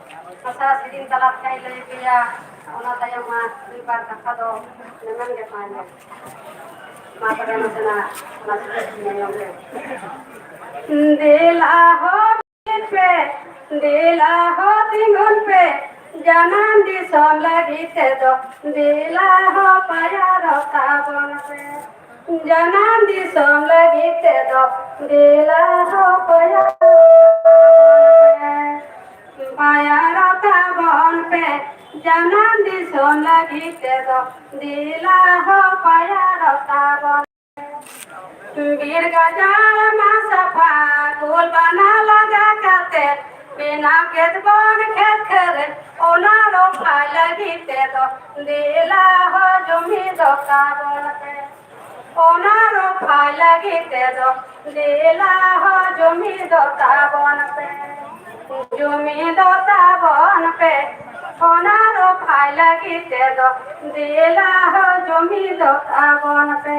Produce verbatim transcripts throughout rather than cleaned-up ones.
ᱵᱷᱟᱥᱟ ᱥᱮᱨᱮᱧ ᱛᱟᱞᱟ ᱛᱮᱭ ᱞᱟᱹᱭ ᱯᱮᱭᱟ, ᱚᱱᱟ ᱛᱟᱭᱚᱢ ᱢᱟ ᱢᱤᱫ ᱵᱟᱨ ᱠᱟᱛᱷᱟ ᱫᱚ ᱢᱮᱢᱮᱱ ᱜᱮ ᱛᱟᱦᱮᱱᱟ᱾ ᱢᱟ ᱛᱚᱵᱮ ᱱᱟᱥᱮᱱᱟᱜ ᱚᱱᱟ ᱥᱮᱨᱮᱧ ᱟᱸᱡᱚᱢ ᱯᱮ᱾ ᱫᱮᱞᱟ ᱦᱚ ᱯᱮ, ᱫᱮᱞᱟ ᱦᱚ ᱛᱤᱸᱜᱩᱱ ᱯᱮ, ᱡᱟᱱᱟᱢ ᱫᱤᱥᱚᱢ ᱞᱟᱹᱜᱤᱫ ᱛᱮᱫᱚ ᱫᱮᱞᱟ ᱦᱚ ᱯᱟᱭᱟᱨᱚᱜ ᱛᱟᱵᱚᱱ ᱯᱮ᱾ ᱡᱟᱱᱟᱢ ᱫᱤᱥᱚᱢ ᱞᱟᱹᱜᱤᱫ ᱛᱮᱫᱚ ᱫᱮᱞᱟ ᱦᱚ ᱯᱟᱭᱟᱨᱚᱜ ᱛᱟᱵᱚᱱ ᱯᱮ᱾ ᱯᱟᱭᱟᱨᱚᱜ ᱛᱟᱵᱚᱱ ᱯᱮ, ᱡᱟᱱᱟᱢ ᱫᱤᱥᱚᱢ ᱞᱟᱹᱜᱤᱫ ᱛᱮᱫᱚ ᱫᱮᱞᱟ ᱦᱚ ᱯᱟᱭᱟᱨᱚᱜ ᱛᱟᱵᱚᱱ ᱯᱮ᱾ ᱵᱤᱨ ᱜᱟᱡᱟᱲ ᱢᱟ ᱥᱟᱯᱷᱟ, ᱠᱩᱞ ᱵᱟᱱᱟ ᱞᱟᱜᱟ ᱠᱟᱛᱮ ᱵᱮᱱᱟᱣ ᱠᱮᱫ ᱵᱚᱱ ᱠᱷᱮᱛ ᱠᱷᱟᱹᱨᱟᱹᱭ, ᱚᱱᱟ ᱨᱚᱯᱷᱟᱭ ᱞᱟᱹᱜᱤᱫ ᱛᱮᱫᱚ ᱫᱮᱞᱟ ᱦᱚ ᱡᱩᱢᱤᱫᱚᱜ ᱛᱟᱵᱚᱱ ᱯᱮ᱾ ᱚᱱᱟ ᱨᱚᱯᱷᱟᱭ ᱞᱟᱹᱜᱤᱫ ᱛᱮᱫᱚ ᱫᱮᱞᱟ ᱦᱚ ᱡᱩᱢᱤᱫᱚᱜ ᱛᱟᱵᱚᱱ ᱯᱮ᱾ ᱡᱩᱢᱤᱫᱚᱜ ᱛᱟᱵᱚᱱ ᱯᱮ᱾ ᱚᱱᱟ ᱨᱚᱯᱷᱟᱭ ᱞᱟᱹᱜᱤᱫ ᱛᱮᱫᱚ ᱫᱮᱞᱟ ᱦᱚ ᱡᱩᱢᱤᱫᱚᱜ ᱛᱟᱵᱚᱱ ᱯᱮ᱾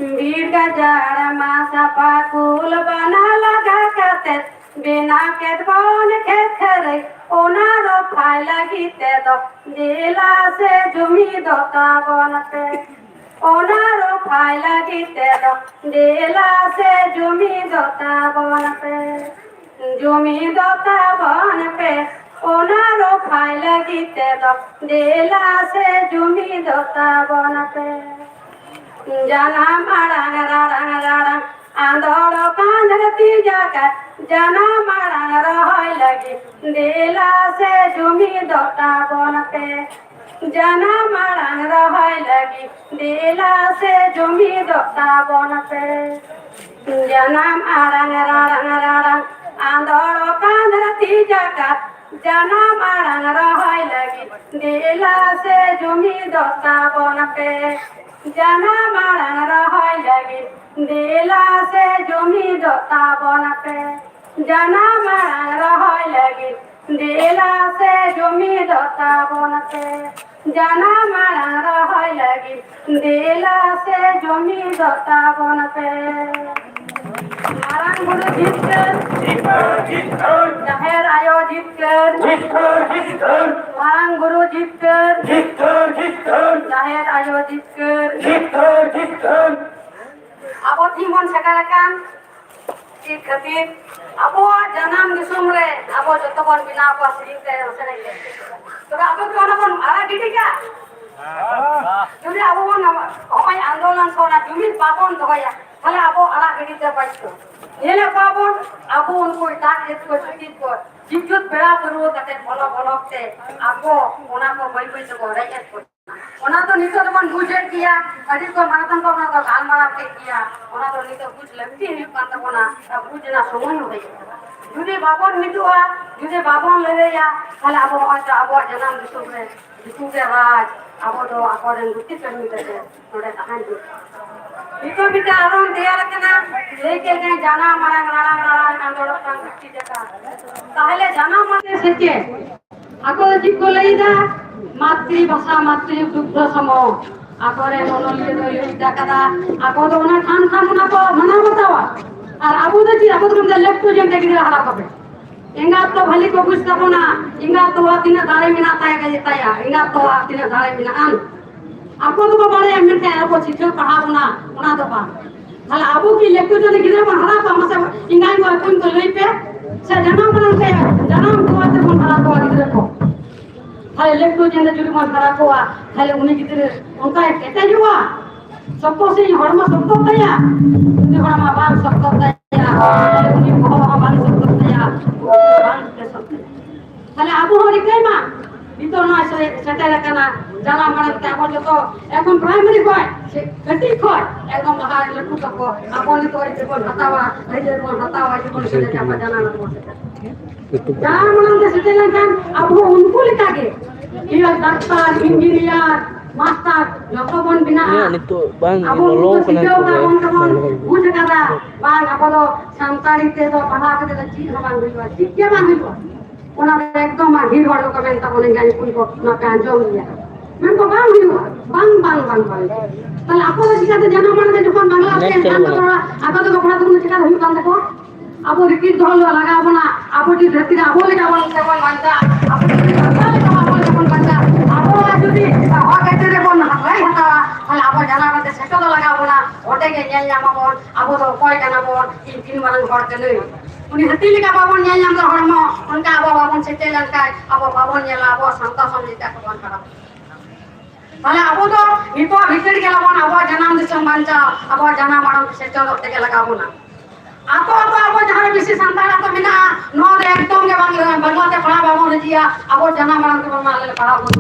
ᱵᱤᱨ ᱜᱟᱡᱟᱲ ᱢᱟ ᱥᱟᱯᱷᱟ, ᱠᱩᱞ ᱵᱟᱱᱟ ᱞᱟᱜᱟ ᱠᱟᱛᱮ ᱵᱮᱱᱟᱣ ᱠᱮᱫ ᱵᱚᱱ ᱠᱷᱮᱛ ᱠᱷᱟᱹᱨᱟᱹᱭ, ᱚᱱᱟ ᱨᱚᱯᱷᱟᱭ ᱞᱟᱹᱜᱤᱫ ᱛᱮᱫᱚ ᱫᱮᱞᱟ ᱥᱮ ᱡᱩᱢᱤᱫᱚᱜ ᱛᱟᱵᱚᱱ ᱯᱮ᱾ ᱚᱱᱟ ᱨᱚᱯᱷᱟᱭ ᱞᱟᱹᱜᱤᱫ ᱛᱮᱫᱚ ᱫᱮᱞᱟ ᱥᱮ ᱡᱩᱢᱤᱫᱚᱜ ᱛᱟᱵᱚᱱ ᱯᱮ᱾ ᱡᱩᱢᱤᱫᱚᱜ ᱛᱟᱵᱚᱱ ᱯᱮ᱾ ᱚᱱᱟ ᱨᱚᱯᱷᱟᱭ ᱞᱟᱹᱜᱤᱫ ᱛᱮᱫᱚ ᱫᱮᱞᱟ ᱥᱮ ᱡᱩᱢᱤᱫᱚᱜ ᱛᱟᱵᱚᱱ ᱯᱮ᱾ ᱡᱟᱱᱟᱢ ᱟᱲᱟᱝ ᱨᱟᱲᱟᱝ ᱨᱟᱲᱟᱝ ᱟᱸᱫᱳᱲ ᱠᱟᱱ ᱫᱷᱟᱹᱨᱛᱤ ᱡᱟᱠᱟᱛ, ᱡᱟᱱᱟᱢ ᱟᱲᱟᱝ ᱨᱚᱦᱚᱭ ᱞᱟᱹᱜᱤᱫ ᱫᱮᱞᱟ ᱥᱮ ᱡᱩᱢᱤᱫᱚᱜ ᱛᱟᱵᱚᱱ ᱯᱮ᱾ ᱡᱟᱱᱟᱢ ᱟᱲᱟᱝ ᱨᱚᱦᱚᱭ ᱞᱟᱹᱜᱤᱫ ᱫᱮᱞᱟ ᱥᱮ ᱡᱩᱢᱤᱫᱚᱜ ᱛᱟᱵᱚᱱ ᱯᱮ᱾ ᱡᱟᱱᱟᱢ ᱟᱲᱟᱝ ᱨᱟᱲᱟᱝ ᱨᱟᱲᱟᱝ ᱟᱸᱫᱳᱲ ᱠᱟᱱ ᱫᱷᱟᱹᱨᱛᱤ ᱡᱟᱠᱟᱛ, ᱡᱟᱱᱟᱢ ᱟᱲᱟᱝ ᱨᱚᱦᱚᱭ ᱞᱟᱹᱜᱤᱫ ᱫᱮᱞᱟ ᱥᱮ ᱡᱩᱢᱤᱫᱚᱜ ᱛᱟᱵᱚᱱ ᱯᱮ᱾ ᱡᱟᱱᱟᱢ ᱟᱲᱟᱝ ᱨᱚᱦᱚᱭ ᱞᱟᱹᱜᱤᱫ ᱫᱮᱞᱟ ᱥᱮ ᱡᱩᱢᱤᱫᱚᱜ ᱛᱟᱵᱚᱱ ᱯᱮ᱾ ᱡᱟᱱᱟᱢ ᱟᱲᱟᱝ ᱨᱚᱦᱚᱭ ᱞᱟᱹᱜᱤᱫ ᱫᱮᱞᱟ ᱥᱮ ᱡᱩᱢᱤᱫᱚᱜ ᱛᱟᱵᱚᱱ ᱯᱮ᱾ ᱡᱟᱱᱟᱢ ᱟᱲᱟᱝ ᱨᱚᱦᱚᱭ ᱞᱟᱹᱜᱤᱫ ᱫᱮᱞᱟ ᱥᱮ ᱡᱩᱢᱤᱫᱚᱜ ᱛᱟᱵᱚᱱ ᱯᱮ᱾ ᱢᱟᱨᱟᱝ ᱵᱩᱨᱩ ᱡᱤᱛᱠᱟᱹᱨ, ᱡᱟᱦᱮᱨ ᱟᱭᱳ ᱡᱤᱛᱠᱟᱹᱨ, ᱡᱤᱛᱠᱟᱹᱨ, ᱡᱤᱛᱠᱟᱹᱨ᱾ ᱢᱟᱨᱟᱝ ᱵᱩᱨᱩ ᱡᱤᱛᱠᱟᱹᱨ, ᱡᱤᱛᱠᱟᱹᱨ, ᱡᱤᱛᱠᱟᱹᱨ᱾ ᱡᱟᱦᱮᱨ ᱟᱭᱳ ᱡᱤᱛᱠᱟᱹᱨ, ᱡᱤᱛᱠᱟᱹᱨ, ᱡᱤᱛᱠᱟᱹᱨ᱾ ᱟᱵᱚ ᱛᱤᱦᱤᱧ ᱵᱚᱱ ᱥᱮᱴᱮᱨ ᱟᱠᱟᱱ ᱪᱮᱫ ᱠᱷᱟᱹᱛᱤᱨ? ᱟᱵᱚᱣᱟᱜ ᱡᱟᱱᱟᱢ ᱫᱤᱥᱚᱢ ᱨᱮ ᱟᱵᱚ ᱡᱚᱛᱚ ᱵᱚᱱ ᱵᱮᱱᱟᱣ ᱠᱚᱣᱟ ᱥᱮᱨᱮᱧ ᱛᱮ, ᱥᱮᱨᱮᱧ ᱛᱮ᱾ ᱛᱚᱵᱮ ᱟᱵᱚ ᱠᱤ ᱚᱱᱟ ᱵᱚᱱ ᱟᱲᱟᱜ ᱜᱤᱰᱤ ᱠᱟᱜᱼᱟ? ᱡᱩᱫᱤ ᱟᱵᱚ ᱵᱚᱱ ᱱᱚᱜᱼᱚᱭ ᱟᱱᱫᱳᱞᱚᱱ ᱠᱚ, ᱚᱱᱟ ᱡᱩᱢᱤᱫ ᱵᱟᱵᱚᱱ ᱫᱚᱦᱚᱭᱟ, ᱛᱟᱦᱞᱮ ᱟᱵᱚ ᱟᱲᱟᱜ ᱜᱤᱰᱤ ᱛᱮ ᱵᱟᱫᱽᱫᱷᱚ᱾ ᱧᱮᱞᱮᱫ ᱠᱚᱣᱟ ᱵᱚᱱ, ᱟᱵᱚ ᱩᱱᱠᱩ ᱮᱴᱟᱜ ᱡᱟᱹᱛ ᱠᱚ, ᱪᱷᱟᱹᱛᱤᱠ ᱠᱚ, ᱡᱩᱜᱽ ᱡᱩᱜᱽ ᱯᱮᱲᱟ ᱯᱟᱹᱨᱣᱟᱹ ᱠᱟᱛᱮ ᱵᱚᱞᱚ ᱵᱚᱞᱚ ᱛᱮ ᱟᱠᱚ ᱚᱱᱟ ᱠᱚ ᱵᱟᱹᱭ ᱵᱟᱹᱭ ᱛᱮᱠᱚ ᱨᱮᱡ ᱮᱫ ᱠᱚᱣᱟ᱾ ᱚᱱᱟ ᱫᱚ ᱱᱤᱛᱚᱜ ᱫᱚᱵᱚᱱ ᱵᱩᱡᱮᱫ ᱜᱮᱭᱟ, ᱟᱹᱰᱤ ᱠᱚ ᱢᱟᱨᱟᱝ ᱠᱚ ᱚᱱᱟ ᱠᱚ ᱜᱟᱞᱢᱟᱨᱟᱣ ᱠᱮᱫ ᱜᱮᱭᱟ, ᱚᱱᱟ ᱫᱚ ᱱᱤᱛᱚᱜ ᱵᱩᱡᱽ ᱞᱟᱹᱠᱛᱤ ᱦᱩᱭᱩᱜ ᱠᱟᱱ ᱛᱟᱵᱚᱱᱟ, ᱟᱨ ᱵᱩᱡᱽ ᱨᱮᱱᱟᱜ ᱥᱚᱢᱚᱭ ᱦᱚᱸ ᱦᱮᱡ ᱟᱠᱟᱱᱟ᱾ ᱡᱩᱫᱤ ᱵᱟᱵᱚᱱ ᱢᱤᱫᱚᱜᱼᱟ, ᱡᱩᱫᱤ ᱵᱟᱵᱚᱱ ᱞᱟᱹᱲᱦᱟᱹᱭᱟ, ᱛᱟᱦᱞᱮ ᱟᱵᱚ ᱦᱚᱸᱜᱼᱚᱭ ᱛᱚ ᱟᱵᱚᱣᱟᱜ ᱡᱟᱱᱟᱢ ᱫᱤᱥᱚᱢ ᱨᱮ ᱫᱤᱠᱩ ᱜᱮ ᱨᱟᱡᱽ, ᱟᱵᱚ ᱫᱚ ᱟᱠᱚᱨᱮᱱ ᱜᱩᱛᱤ ᱠᱟᱹᱢᱤ ᱠᱟᱛᱮ ᱱᱚᱰᱮ ᱛᱟᱦᱮᱱ ᱦᱩᱭᱩᱜ ᱛᱟᱵᱚᱱᱟ᱾ ᱱᱤᱛᱚᱜ ᱢᱤᱫᱴᱟᱝ ᱟᱨᱚ ᱛᱮᱭᱟᱨ ᱟᱠᱟᱱᱟ, ᱞᱟᱹᱭ ᱠᱮᱫ ᱡᱟᱦᱟᱸᱭ ᱡᱟᱱᱟᱢ ᱟᱲᱟᱝ ᱨᱟᱲᱟᱝ ᱨᱟᱲᱟᱝ ᱟᱸᱫᱳᱲᱚᱜ ᱠᱟᱱ ᱜᱩᱛᱤ ᱡᱟᱠᱟ᱾ ᱛᱟᱦᱞᱮ ᱡᱟᱱᱟᱢ ᱢᱟᱱᱮ ᱥᱮᱪᱮᱫ? ᱟᱠᱚ ᱫᱚ ᱪᱮᱫ ᱠᱚ ᱞᱟᱹᱭ ᱮᱫᱟ? ᱢᱟᱛᱨᱤ ᱵᱷᱟᱥᱟ, ᱢᱟᱛᱨᱤ ᱫᱩᱜᱽᱫᱷᱚ ᱥᱚᱢᱚ᱾ ᱟᱠᱚᱨᱮᱱ ᱚᱱᱚᱞᱤᱭᱟᱹ ᱫᱚ ᱞᱟᱹᱭ ᱠᱟᱫᱟ, ᱟᱠᱚ ᱫᱚ ᱚᱱᱟ ᱴᱷᱟᱢ ᱴᱷᱟᱢ ᱚᱱᱟ ᱠᱚ ᱢᱟᱱᱟᱣ ᱵᱟᱛᱟᱣᱟ᱾ ᱟᱨ ᱟᱵᱚ ᱫᱚ ᱪᱮᱫ? ᱟᱵᱚ ᱫᱚ ᱞᱮᱯᱴᱚ ᱡᱮᱱᱴᱟ ᱜᱤᱫᱽᱨᱟᱹ ᱦᱟᱨᱟ ᱠᱚᱯᱮ᱾ ᱮᱸᱜᱟᱛ ᱫᱚ ᱵᱷᱟᱹᱞᱤ ᱠᱚ ᱵᱩᱡᱽ ᱛᱟᱵᱚᱱᱟ, ᱮᱸᱜᱟᱛ ᱛᱚᱣᱟ ᱛᱤᱱᱟᱹᱜ ᱫᱟᱲᱮ ᱢᱮᱱᱟᱜ ᱛᱟᱭᱟ, ᱛᱟᱭᱟ, ᱮᱸᱜᱟᱛ ᱛᱚᱣᱟ ᱛᱤᱱᱟᱹᱜ ᱫᱟᱲᱮ ᱢᱮᱱᱟᱜᱼᱟ᱾ ᱟᱠᱚ ᱫᱚᱠᱚ ᱵᱟᱲᱟᱭᱟ, ᱢᱮᱱᱠᱷᱟᱱ ᱟᱵᱚ ᱥᱤᱠᱷᱟᱹᱣ ᱯᱟᱲᱦᱟᱣ ᱵᱚᱱᱟ, ᱚᱱᱟ ᱫᱚ ᱵᱟᱝ᱾ ᱛᱟᱦᱞᱮ ᱟᱵᱚ ᱠᱤ ᱞᱮᱠᱴᱚ ᱡᱟᱹᱛᱤ ᱜᱤᱫᱽᱨᱟᱹ ᱵᱚᱱ ᱦᱟᱨᱟ ᱠᱚᱣᱟ? ᱢᱟᱥᱮ ᱮᱸᱜᱟᱭ ᱠᱚ ᱮᱠᱷᱚᱱ ᱠᱚ ᱞᱟᱹᱭ ᱯᱮ, ᱥᱮ ᱡᱟᱱᱟᱢ ᱢᱟᱲᱟᱝ ᱛᱮ, ᱡᱟᱱᱟᱢ ᱛᱚᱣᱟ ᱛᱮᱵᱚᱱ ᱦᱟᱨᱟ ᱠᱚᱣᱟ ᱜᱤᱫᱽᱨᱟᱹ ᱠᱚ᱾ ᱛᱟᱦᱞᱮ ᱞᱮᱠᱴᱚ ᱡᱟᱹᱛᱤ ᱡᱩᱫᱤ ᱵᱚᱱ ᱦᱟᱨᱟ ᱠᱚᱣᱟ, ᱛᱟᱦᱞᱮ ᱩᱱᱤ ᱜᱤᱫᱽᱨᱟᱹ ᱚᱱᱠᱟᱭ ᱠᱮᱴᱮᱡᱚᱜᱼᱟ, ᱥᱚᱠᱛᱚ ᱥᱟᱺᱦᱤᱡ ᱦᱚᱲᱢᱚ ᱥᱚᱠᱛᱚ ᱛᱟᱭᱟ, ᱡᱩᱫᱤ ᱦᱚᱲᱢᱚ ᱵᱟᱝ ᱥᱚᱠᱛᱚ ᱛᱟᱭᱟ, ᱛᱟᱦᱞᱮ ᱩᱱᱤ ᱵᱚᱦᱚᱜ ᱦᱚᱸ ᱵᱟᱝ ᱥᱚᱠᱛᱚ ᱛᱟᱭᱟ, ᱵᱟᱝ ᱠᱮᱴᱮᱡᱚᱜ ᱛᱟᱭᱟ᱾ ᱛᱟᱦᱞᱮ ᱟᱵᱚ ᱦᱚᱸ ᱨᱤᱠᱟᱹᱭ ᱢᱟ, ᱱᱤᱛᱚᱜ ᱱᱚᱣᱟ ᱥᱮ-, ᱥᱮᱴᱮᱨ ᱟᱠᱟᱱᱟ, ᱡᱟᱱᱟᱢ ᱟᱲᱟᱝ ᱛᱮ ᱟᱵᱚ ᱡᱚᱛᱚ ᱮᱠᱫᱚᱢ ᱯᱨᱟᱭᱢᱟᱨᱤ ᱠᱷᱚᱱ ᱥᱮ ᱠᱟᱹᱴᱤᱡ ᱠᱷᱚᱱ ᱮᱠᱫᱚᱢ ᱞᱟᱦᱟ ᱞᱟᱹᱴᱩ ᱛᱟᱠᱚ, ᱟᱵᱚ ᱱᱤᱛᱚᱜ ᱟᱹᱭᱫᱟᱹᱨ ᱵᱚᱱ ᱦᱟᱛᱟᱣᱟ, ᱟᱹᱭᱫᱟᱹᱨ ᱵᱚᱱ ᱦᱟᱛᱟᱣᱟ, ᱡᱮᱵᱚᱱ ᱥᱮᱴᱮᱨ ᱟᱵᱚ ᱡᱟᱱᱟᱢ ᱟᱲᱟᱝ ᱵᱚᱱ ᱥᱮᱴᱮᱨ᱾ ᱡᱟᱱᱟᱢ ᱟᱲᱟᱝ ᱛᱮ ᱥᱮᱴᱮᱨ ᱞᱮᱱᱠᱷᱟᱱ ᱟᱵᱚ ᱦᱚᱸ ᱩᱱᱠᱩ ᱞᱮᱠᱟᱜᱮ ᱤᱭᱟᱹ ᱰᱟᱠᱛᱟᱨ, ᱤᱧᱡᱤᱱᱤᱭᱟᱨ, ᱢᱟᱥᱴᱟᱨ ᱡᱚᱛᱚ ᱵᱚᱱ ᱵᱮᱱᱟᱜᱼᱟ᱾ ᱤᱧᱟᱹᱜ ᱱᱤᱛᱚᱜ ᱵᱟᱝ ᱟᱵᱚ ᱵᱚᱞᱚ ᱩᱱᱠᱩ ᱠᱟᱱᱟ ᱥᱤᱠᱷᱟᱹᱣ ᱱᱤᱛᱚᱜ ᱫᱚ᱾ ᱠᱟᱜ ᱵᱚᱱ ᱛᱮᱵᱚᱱ ᱵᱩᱡᱽ ᱟᱠᱟᱫᱟ, ᱵᱟᱝ ᱟᱵᱚ ᱫᱚ ᱥᱟᱱᱛᱟᱲᱤ ᱛᱮᱫᱚ ᱯᱟᱲᱦᱟᱣ ᱠᱟᱛᱮ ᱫᱚ ᱪᱮᱫ ᱦᱚᱸ ᱵᱟᱝ ᱦᱩᱭᱩᱜᱼᱟ, ᱪᱮᱫ ᱜᱮ ᱵᱟᱝ ᱦᱩᱭᱩᱜᱼᱟ᱾ ᱚᱱᱟ ᱫᱚ ᱮᱠᱫᱚᱢ ᱟᱹᱰᱤ ᱦᱚᱲ ᱫᱚᱠᱚ ᱢᱮᱱ ᱛᱟᱵᱚᱱ ᱜᱮᱭᱟ, ᱧᱩᱛᱩᱢ ᱠᱚ ᱚᱱᱟ ᱯᱮ ᱟᱸᱡᱚᱢ ᱜᱮᱭᱟ, ᱢᱮᱱ ᱠᱚ ᱵᱟᱝ ᱦᱩᱭᱩᱜᱼᱟ, ᱵᱟᱝ, ᱵᱟᱝ, ᱵᱟᱝ, ᱵᱟᱝ᱾ ᱛᱟᱦᱞᱮ ᱟᱠᱚ ᱫᱚ ᱪᱤᱠᱟᱹᱛᱮ ᱡᱟᱱᱟᱢ ᱟᱲᱟᱝ ᱛᱮ ᱡᱚᱠᱷᱚᱱ ᱵᱟᱝᱞᱟ ᱛᱮ ᱱᱮᱴ ᱪᱟᱹᱞᱩ ᱮᱱᱠᱷᱟᱱ ᱫᱚ ᱵᱟᱹᱱᱩᱜ᱾ ᱚᱱᱟ ᱟᱠᱚ ᱫᱚᱠᱚ ᱯᱟᱲᱦᱟᱣ ᱛᱟᱵᱚᱱ ᱫᱚ ᱪᱤᱠᱟᱹ ᱦᱩᱭᱩᱜ ᱠᱟᱱ ᱛᱟᱠᱚᱣᱟ? ᱟᱵᱚ ᱨᱤᱠᱤᱲ ᱫᱚᱦᱚ ᱞᱟᱜᱟᱣ ᱵᱚᱱᱟ᱾ ᱟᱵᱚ ᱡᱩᱫᱤ ᱫᱷᱟᱹᱨᱛᱤ ᱨᱮ ᱟᱵᱚ ᱞᱮᱠᱟ ᱵᱚᱱ ᱛᱮᱵᱚᱱ ᱵᱟᱧᱪᱟᱜᱼᱟ, ᱟᱵᱚ ᱡᱩᱫᱤ ᱥᱟᱱᱛᱟᱲ ᱞᱮᱠᱟ ᱟᱵᱚ ᱞᱮᱠᱟ ᱵᱚᱱ ᱵᱟᱧᱪᱟᱜᱼᱟ, ᱟᱵᱚᱣᱟᱜ ᱡᱩᱫᱤ ᱦᱚᱠ ᱟᱹᱭᱫᱟᱹᱨᱤ ᱵᱚᱱ ᱨᱟᱭ ᱦᱟᱛᱟᱣᱟ, ᱛᱟᱦᱞᱮ ᱟᱵᱚ ᱡᱟᱱᱟᱢ ᱟᱲᱟᱝ ᱛᱮ ᱥᱮᱪᱮᱫᱚᱜ ᱞᱟᱜᱟᱣ ᱵᱚᱱᱟ᱾ ᱚᱸᱰᱮ ᱜᱮ ᱧᱮᱞ ᱧᱟᱢᱟᱵᱚᱱ ᱟᱵᱚ ᱫᱚ ᱚᱠᱚᱭ ᱠᱟᱱᱟ ᱵᱚᱱ, ᱤᱧ ᱛᱤᱱ ᱢᱟᱨᱟᱝ ᱦᱚᱲ ᱠᱟᱹᱱᱟᱹᱧ᱾ ᱩᱱᱤ ᱦᱟᱹᱛᱤ ᱞᱮᱠᱟ ᱵᱟᱵᱚᱱ ᱧᱮᱞ ᱧᱟᱢ ᱫᱟ ᱦᱚᱲᱢᱚ, ᱚᱱᱠᱟ ᱟᱵᱚ ᱵᱟᱵᱚᱱ ᱥᱮᱪᱮᱫ ᱞᱮᱱᱠᱷᱟᱱ ᱟᱵᱚ ᱵᱟᱵᱚᱱ ᱧᱮᱞᱟ, ᱟᱵᱚᱣᱟᱜ ᱥᱟᱶᱛᱟ ᱥᱚᱢᱟᱡᱽ ᱮᱴᱟᱜ ᱠᱚᱵᱚᱱ ᱦᱟᱨᱟ᱾ ᱛᱟᱦᱞᱮ ᱟᱵᱚ ᱫᱚ ᱱᱤᱛᱚᱜ ᱵᱷᱤᱛᱟᱹᱨ ᱜᱮ ᱛᱟᱵᱚᱱ ᱟᱵᱚᱣᱟᱜ ᱡᱟᱱᱟᱢ ᱫᱤᱥᱚᱢ ᱵᱟᱧᱪᱟᱣ, ᱟᱵᱚᱣᱟᱜ ᱡᱟᱱᱟᱢ ᱟᱲᱟᱝ ᱛᱮ ᱥᱮᱪᱮᱫᱚᱜ ᱛᱮᱜᱮ ᱞᱟᱜᱟᱣ ᱵᱚᱱᱟ᱾ ᱟᱛᱳ ᱟᱛᱳ ᱟᱵᱚ ᱡᱟᱦᱟᱸ ᱨᱮ ᱵᱮᱥᱤ ᱥᱟᱱᱛᱟᱲ ᱟᱛᱳ ᱢᱮᱱᱟᱜᱼᱟ, ᱱᱚᱣᱟ ᱫᱚ ᱮᱠᱫᱚᱢ ᱜᱮ ᱵᱟᱝ, ᱵᱟᱝᱞᱟ ᱛᱮ ᱯᱟᱲᱦᱟᱣ ᱵᱟᱵᱚᱱ ᱨᱟᱹᱡᱤᱜᱼᱟ, ᱟᱵᱚ ᱡᱟᱱᱟᱢ ᱟᱲᱟᱝ ᱛᱮᱵᱚᱱ ᱢᱟ ᱞᱮ ᱯᱟᱲᱦᱟᱣ ᱵᱚᱱ᱾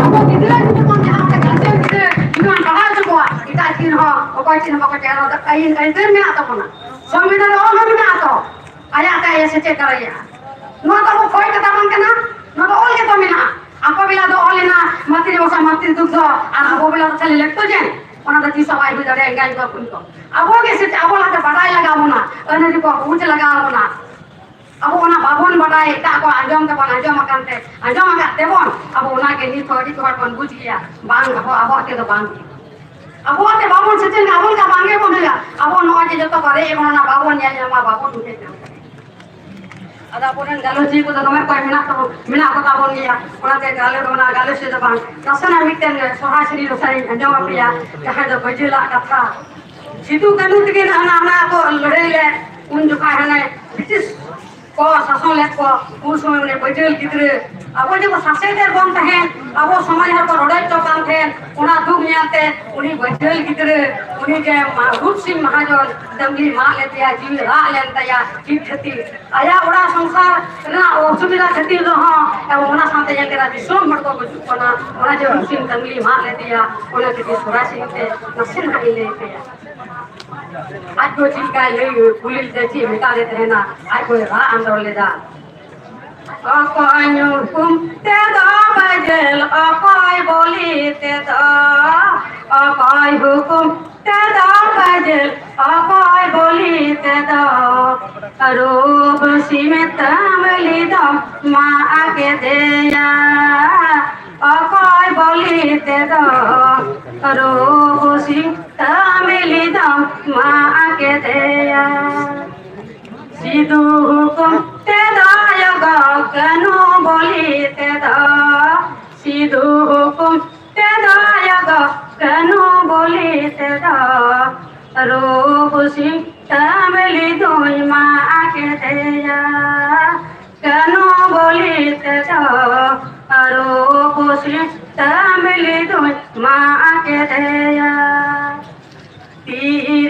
ᱟᱵᱚ ᱜᱤᱫᱽᱨᱟᱹ ᱡᱩᱫᱤ ᱵᱚᱱ ᱡᱟᱦᱟᱸ ᱞᱮᱠᱟ ᱜᱟᱨᱡᱮᱱ ᱜᱤᱫᱽᱨᱟᱹ ᱡᱩᱫᱤ ᱵᱚᱱ ᱯᱟᱲᱦᱟᱣ ᱦᱚᱪᱚ ᱠᱚᱣᱟ, ᱮᱴᱟᱜ ᱪᱤᱱ ᱦᱚᱸ ᱚᱠᱚᱭ ᱪᱤᱱ ᱦᱚᱸ ᱵᱟᱠᱚ ᱪᱮᱫ, ᱚᱱᱟ ᱫᱚ ᱟᱹᱭᱤᱱ ᱟᱹᱭᱫᱟᱹᱨ ᱢᱮᱱᱟᱜ ᱛᱟᱵᱚᱱᱟ, ᱥᱚᱝᱵᱤᱫᱷᱟᱱ ᱨᱮ ᱚᱞ ᱦᱚᱸ ᱢᱮᱱᱟᱜ ᱛᱚ᱾ ᱟᱭᱟᱜ ᱛᱮ ᱟᱭᱟᱜ ᱥᱮᱪᱮᱫ ᱫᱟᱲᱮᱭᱟᱜᱼᱟ᱾ ᱱᱚᱣᱟ ᱫᱚ ᱟᱵᱚ ᱠᱷᱚᱭ ᱠᱟᱛᱷᱟ ᱵᱟᱝ ᱠᱟᱱᱟ, ᱱᱚᱣᱟ ᱫᱚ ᱚᱞ ᱜᱮᱛᱚ ᱢᱮᱱᱟᱜᱼᱟ᱾ ᱟᱠᱚ ᱵᱮᱞᱟ ᱫᱚ ᱚᱞ ᱮᱱᱟ, ᱢᱟᱛᱨᱤ ᱵᱷᱟᱥᱟ ᱢᱟᱛᱨᱤ ᱫᱩᱜᱽᱫᱷᱚ, ᱟᱨ ᱟᱵᱚ ᱵᱮᱞᱟ ᱫᱚ ᱠᱷᱟᱹᱞᱤ ᱞᱮᱠᱴᱳᱡᱮᱱ, ᱚᱱᱟ ᱫᱚ ᱛᱤᱥ ᱦᱚᱸ ᱵᱟᱭ ᱦᱩᱭ ᱫᱟᱲᱮᱭᱟᱜᱼᱟ, ᱮᱸᱜᱟᱭ ᱵᱟᱹᱵᱩ ᱠᱚ᱾ ᱟᱵᱚ ᱜᱮ ᱥᱮᱪᱮᱫ, ᱟᱵᱚ ᱞᱟᱦᱟᱛᱮ ᱵᱟᱰᱟᱭ ᱞᱟᱜᱟᱣ ᱵᱚᱱᱟ, ᱟᱹᱱ ᱟᱹᱨᱤ ᱠᱚ ᱵᱩᱡᱽ ᱞᱟᱜᱟᱣ ᱵᱚᱱᱟ᱾ ᱟᱵᱚ ᱚᱱᱟ ᱵᱟᱵᱚᱱ ᱵᱟᱰᱟᱭ, ᱮᱴᱟᱜ ᱠᱚ ᱟᱸᱡᱚᱢ ᱛᱮᱵᱚᱱ ᱟᱸᱡᱚᱢ ᱟᱠᱟᱱ ᱛᱮ, ᱟᱸᱡᱚᱢ ᱟᱠᱟᱫ ᱛᱮᱵᱚᱱ, ᱟᱵᱚ ᱚᱱᱟ ᱜᱮ ᱱᱤᱛ ᱦᱚᱸ ᱟᱹᱰᱤ ᱦᱚᱲ ᱵᱚᱱ ᱵᱩᱡᱽ ᱜᱮᱭᱟ, ᱵᱟᱝ, ᱟᱵᱚ, ᱟᱵᱚᱣᱟᱜ ᱛᱮᱫᱚ ᱵᱟᱝ᱾ ᱟᱵᱚᱣᱟᱜ ᱛᱮ ᱵᱟᱵᱚᱱ ᱥᱮᱪᱮᱫ ᱞᱮᱱᱠᱷᱟᱱ ᱟᱵᱚ ᱞᱮᱠᱟ ᱵᱟᱝ ᱜᱮᱵᱚᱱ ᱦᱩᱭᱩᱜᱼᱟ᱾ ᱟᱵᱚ ᱱᱚᱣᱟ ᱡᱮ ᱡᱚᱛᱚ ᱠᱚ ᱨᱮᱡ ᱮᱫ ᱵᱚᱱᱟ, ᱚᱱᱟ ᱵᱟᱵᱚᱱ ᱧᱮᱞ ᱧᱟᱢᱟ, ᱵᱟᱵᱚᱱ ᱵᱩᱡᱷᱟᱹᱣ ᱧᱟᱢᱟ᱾ ᱟᱫᱚ ᱟᱵᱚᱨᱮᱱ ᱜᱟᱞᱚᱪᱤᱭᱟᱹ ᱠᱚᱫᱚ ᱫᱚᱢᱮ ᱚᱠᱚᱭ ᱢᱮᱱᱟᱜ ᱛᱟᱵᱚᱱ, ᱢᱮᱱᱟᱜ ᱠᱚ ᱛᱟᱵᱚᱱ ᱜᱮᱭᱟ, ᱚᱱᱟᱛᱮ ᱜᱟᱞᱚᱪ ᱫᱚ ᱚᱱᱟ ᱜᱟᱞᱚᱪ ᱫᱚ ᱵᱟᱝ, ᱱᱟᱥᱮᱱᱟᱜ ᱢᱤᱫᱴᱮᱱ ᱥᱚᱨᱦᱟᱭ ᱥᱮᱨᱮᱧ ᱱᱟᱥᱮᱧ ᱟᱸᱡᱚᱢ ᱟᱯᱮᱭᱟ, ᱡᱟᱦᱟᱸᱭ ᱫᱚ ᱵᱟᱹᱡᱟᱹᱞᱟᱜ ᱠᱟᱛᱷᱟ᱾ ᱥᱤᱫᱩ ᱠᱟᱹᱱᱦᱩ ᱛᱟᱹᱠᱤᱱ ᱦᱟᱱᱟ, ᱦᱟᱱᱟ ᱠᱚ ᱞᱟᱹᱲᱦᱟᱹᱭ ᱞᱮᱫ, ᱩᱱ ᱡᱚᱠᱷᱟᱡ ᱦᱟᱱᱮ ᱵᱨᱤᱴᱤᱥ ᱠᱚ ᱥᱟᱥᱚᱱ ᱞᱮᱫ ᱠᱚ, ᱩᱱ ᱥᱚᱢᱚᱭ ᱩᱱᱤ ᱵᱟᱹᱡᱟᱹᱞ ᱜᱤᱫᱽᱨᱟᱹ, ᱟᱵᱚ ᱡᱮ ᱠᱚ ᱥᱟᱥᱮᱛ ᱮᱫ ᱵᱚᱱ ᱛᱟᱦᱮᱸᱫ, ᱟᱵᱚ ᱥᱚᱢᱟᱡᱽ ᱦᱚᱲ ᱠᱚ ᱨᱚᱰᱚᱡ ᱦᱚᱪᱚ ᱠᱟᱱ ᱛᱟᱦᱮᱸᱫ, ᱚᱱᱟ ᱫᱩᱠ ᱧᱮᱞᱛᱮ ᱩᱱᱤ ᱵᱟᱹᱡᱟᱹᱞ ᱜᱤᱫᱽᱨᱟᱹ, ᱩᱱᱤ ᱡᱮ ᱢᱟ-, ᱨᱩᱯ ᱥᱤᱝ ᱢᱟᱦᱟᱡᱚᱱ ᱰᱟᱹᱝᱜᱤ ᱢᱟᱜ ᱞᱮᱫᱮᱭᱟ, ᱡᱤᱣᱤ ᱨᱟᱜ ᱞᱮᱱ ᱛᱟᱭᱟ, ᱪᱮᱫ ᱠᱷᱟᱹᱛᱤᱨ? ᱟᱭᱟᱜ ᱚᱲᱟᱜ ᱥᱚᱝᱥᱟᱨ ᱨᱮᱱᱟᱜ ᱚᱥᱩᱵᱤᱫᱷᱟ ᱠᱷᱟᱹᱛᱤᱨ ᱨᱮᱦᱚᱸ, ᱮᱵᱚᱝ ᱚᱱᱟ ᱥᱟᱶᱛᱮ ᱧᱮᱞ ᱠᱮᱫᱟ ᱫᱤᱥᱚᱢ ᱦᱚᱲ ᱠᱚ ᱜᱩᱡᱩᱜ ᱠᱟᱱᱟ, ᱚᱱᱟ ᱡᱮ ᱨᱩᱯ ᱥᱤᱝ ᱰᱟᱹᱝᱜᱤ ᱢᱟᱜ ᱞᱮᱫᱮᱭᱟ, ᱚᱱᱟ ᱠᱷᱟᱹᱛᱤᱨ ᱥᱚᱨᱦᱟᱭ ᱥᱮᱨᱮᱧ ᱛᱮ ᱱᱟᱥᱮᱱᱟᱜ ᱤᱧ ᱞᱟᱹᱭ ᱟᱯᱮᱭᱟ᱾ ᱟᱡ ᱫᱚ ᱪᱮᱫ ᱞᱮᱠᱟᱭ ᱞᱟᱹᱭ, ᱠᱩᱞᱤ ᱞᱮᱫᱮ ᱪᱮᱫ ᱢᱮᱛᱟ ᱫᱮ ᱛᱟᱦᱮᱱᱟ, ᱟᱡ ᱫᱚᱭ ᱨᱟᱜ ᱟᱸᱫᱳᱲ ᱞᱮᱫᱟ᱾ ᱚᱠᱚᱭ ᱧᱩᱦᱩᱢ ᱛᱮᱫᱚ ᱵᱟᱹᱡᱟᱹᱞ, ᱚᱠᱚᱭ ᱵᱚᱞᱤ ᱛᱮᱫᱚ, ᱚᱠᱚᱭ ᱦᱩᱠᱩᱢ ᱛᱮᱫᱚ ᱵᱟᱹᱡᱟᱹᱞ, ᱚᱠᱚᱭ ᱵᱚᱞᱤ ᱛᱮᱫᱚ, ᱨᱩᱯ ᱥᱤᱢ ᱛᱟᱢᱞᱤ ᱫᱚᱢ ᱢᱟᱜ ᱠᱮᱫᱮᱭᱟ, ᱚᱠᱚᱭ ᱵᱚᱞᱤ ᱛᱮᱫᱚ, ᱨᱩᱯ ᱥᱤᱢ ᱛᱟᱢᱞᱤ ᱫᱚᱢ ᱢᱟᱜ ᱠᱮᱫᱮᱭᱟ᱾ ᱥᱤᱫᱩ ᱦᱩᱠᱩᱢ ᱛᱮᱫᱚ ᱭᱚᱜᱚ ᱠᱟᱹᱱᱦᱩ ᱵᱚᱞᱤ ᱛᱮᱫᱚ, ᱥᱤᱫᱩ ᱦᱩᱠᱩᱢ ᱛᱮᱫᱚ ᱭᱚᱜᱚ ᱠᱟᱹᱱᱦᱩ ᱵᱚᱞᱤ ᱛᱮᱫᱚ, ᱨᱩᱯ ᱥᱤᱛᱟᱹᱢ ᱞᱤᱫᱩᱧ ᱢᱟᱜ ᱠᱮᱫᱮᱭᱟ᱾ ᱠᱟᱹᱱᱦᱩ ᱵᱚᱞᱤ ᱛᱮᱫᱚ, ᱨᱩᱯ ᱥᱤᱛᱟᱹᱢ ᱞᱤᱫᱩᱧ ᱢᱟᱜ ᱠᱮᱫᱮᱭᱟ᱾ ᱛᱤ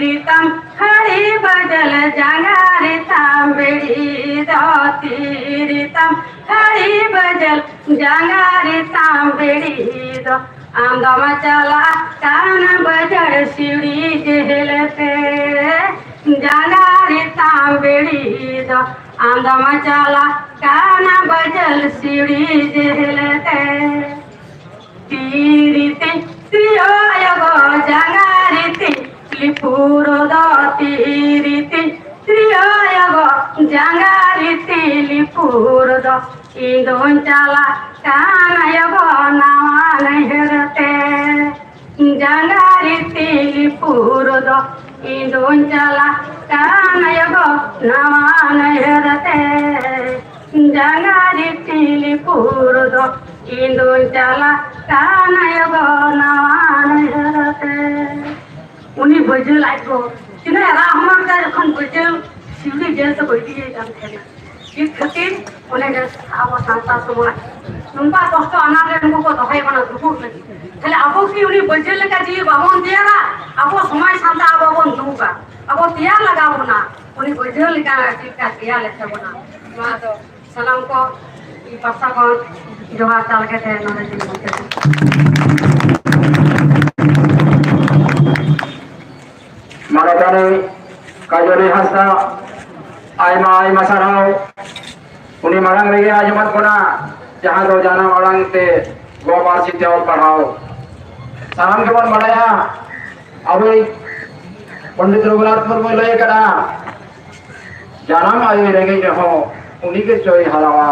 ᱨᱮᱛᱟᱢ ᱦᱟᱹᱲᱤ ᱵᱟᱹᱡᱟᱹᱞ, ᱡᱟᱸᱜᱟ ᱨᱮᱛᱟᱢ ᱵᱮᱲᱤ ᱫᱚ, ᱛᱤ ᱨᱮᱛᱟᱢ ᱦᱟᱹᱲᱤ ᱵᱟᱹᱡᱟᱹᱞ, ᱡᱟᱸᱜᱟ ᱨᱮᱛᱟᱢ ᱵᱮᱲᱤ ᱫᱚ, ᱟᱢ ᱫᱚᱢ ᱪᱟᱞᱟᱜ ᱠᱟᱱ ᱵᱟᱹᱡᱟᱹᱞ ᱥᱤᱣᱲᱤ ᱡᱮᱦᱮᱞ ᱛᱮ᱾ ᱡᱟᱸᱜᱟ ᱨᱮᱛᱟᱢ ᱵᱮᱲᱤ ᱫᱚ, ᱟᱢ ᱫᱚᱢ ᱪᱟᱞᱟᱜ ᱠᱟᱱ ᱵᱟᱹᱡᱟᱹᱞ ᱥᱤᱣᱲᱤ ᱡᱮᱦᱮᱞ ᱛᱮ᱾ ᱛᱤ ᱨᱮᱛᱤᱧ ᱛᱤᱭᱳ ᱭᱚᱜᱚ, ᱡᱟᱸᱜᱟ ᱨᱮᱛᱤᱧ ᱞᱤᱯᱩᱨ ᱫᱚ, ᱛᱤ ᱨᱮᱛᱤᱧ ᱛᱤᱭᱳ ᱭᱚᱜᱚ, ᱡᱟᱸᱜᱟ ᱨᱮᱛᱤᱧ ᱞᱤᱯᱩᱨ ᱫᱚ, ᱤᱧ ᱫᱚᱧ ᱪᱟᱞᱟᱜ ᱠᱟᱱ ᱭᱚᱜᱚ ᱱᱟᱣᱟ ᱱᱟᱹᱭᱦᱟᱹᱨ ᱛᱮ᱾ ᱡᱟᱸᱜᱟ ᱨᱮᱛᱤᱧ ᱞᱤᱯᱩᱨ ᱫᱚ, ᱤᱧ ᱫᱚᱧ ᱪᱟᱞᱟᱜ ᱠᱟᱱ ᱭᱚᱜᱚ ᱱᱟᱣᱟ ᱱᱟᱹᱭᱦᱟᱹᱨ ᱛᱮ᱾ ᱡᱟᱸᱜᱟ ᱨᱮᱛᱤᱧ ᱞᱤᱯᱩᱨ ᱫᱚ, ᱤᱧ ᱫᱚᱧ ᱪᱟᱞᱟᱜ ᱠᱟᱱ ᱭᱚᱜᱚ ᱱᱟᱣᱟ ᱱᱟᱹᱭᱦᱟᱹᱨ ᱛᱮ᱾ ᱩᱱᱤ ᱵᱟᱹᱡᱟᱹᱞ ᱟᱡ ᱜᱚ ᱛᱤᱱᱟᱹᱜ ᱨᱟᱜ ᱦᱚᱢᱚᱨ ᱠᱮᱫᱟ, ᱡᱚᱠᱷᱚᱱ ᱵᱟᱹᱡᱟᱹᱞ ᱥᱤᱣᱲᱤ ᱡᱮᱞ ᱛᱮᱠᱚ ᱤᱫᱤᱭᱮ ᱠᱟᱱ ᱛᱟᱦᱮᱱᱟ᱾ ᱪᱮᱫ ᱠᱷᱟᱹᱛᱤᱨ? ᱚᱱᱮ ᱡᱮ ᱟᱵᱚ ᱥᱟᱱᱛᱟᱲ ᱥᱚᱢᱟᱡᱽ ᱱᱚᱝᱠᱟ ᱠᱚᱥᱴᱚ ᱟᱱᱟᱴ ᱨᱮ ᱩᱱᱠᱩ ᱠᱚ ᱫᱚᱦᱚᱭᱮᱫ ᱵᱚᱱᱟ ᱫᱩᱯᱩᱜ ᱞᱟᱹᱜᱤᱫ᱾ ᱛᱟᱦᱞᱮ ᱟᱵᱚ ᱠᱤ ᱩᱱᱤ ᱵᱟᱹᱡᱟᱹᱞ ᱞᱮᱠᱟ ᱡᱤᱣᱤ ᱵᱟᱵᱚᱱ ᱛᱮᱭᱟᱨᱟ? ᱟᱵᱚ ᱥᱚᱢᱟᱡᱽ ᱥᱟᱱᱛᱟᱲ ᱟᱵᱚ ᱵᱚᱱ ᱫᱩᱜᱟ, ᱟᱵᱚ ᱛᱮᱭᱟᱨ ᱞᱟᱜᱟᱣ ᱵᱚᱱᱟ᱾ ᱩᱱᱤ ᱵᱟᱹᱡᱟᱹᱞ ᱞᱮᱠᱟ ᱪᱮᱫ ᱞᱮᱠᱟ ᱛᱮᱭᱟᱨ ᱞᱮᱫ ᱛᱟᱵᱚᱱᱟ, ᱱᱚᱣᱟ ᱫᱚ ᱥᱟᱱᱟᱢ ᱠᱚ ᱤᱧ ᱯᱟᱦᱴᱟ ᱠᱷᱚᱱ ᱡᱚᱦᱟᱨ ᱪᱟᱞ ᱠᱟᱛᱮ ᱱᱚᱰᱮ ᱜᱮᱧ ᱢᱩᱪᱟᱹᱫ᱾ ᱢᱟᱱᱚᱛᱟᱱᱤ ᱠᱟᱡᱚᱞᱤ ᱦᱟᱸᱥᱫᱟ, ᱟᱭᱢᱟ ᱟᱭᱢᱟ ᱥᱟᱨᱦᱟᱣ᱾ ᱩᱱᱤ ᱢᱟᱲᱟᱝ ᱨᱮᱜᱮ ᱟᱸᱡᱚᱢᱟᱫ ᱵᱚᱱᱟ, ᱡᱟᱦᱟᱸ ᱫᱚ ᱡᱟᱱᱟᱢ ᱟᱲᱟᱝ ᱛᱮ ᱜᱚ ᱯᱟᱹᱨᱥᱤ ᱛᱮ ᱚᱞ ᱯᱟᱲᱦᱟᱣ᱾ ᱥᱟᱱᱟᱢ ᱜᱮᱵᱚᱱ ᱵᱟᱲᱟᱭᱟ, ᱟᱵᱚᱭᱤᱡ ᱯᱚᱱᱰᱤᱛ ᱨᱚᱜᱷᱩᱱᱟᱛᱷ ᱢᱩᱨᱢᱩᱭ ᱞᱟᱹᱭ ᱟᱠᱟᱫᱟ, ᱡᱟᱱᱟᱢ ᱟᱭᱳᱭ ᱨᱮᱸᱜᱮᱡ ᱨᱮᱦᱚᱸ ᱩᱱᱤ ᱜᱮ ᱪᱚᱭ ᱦᱟᱨᱟᱣᱟ᱾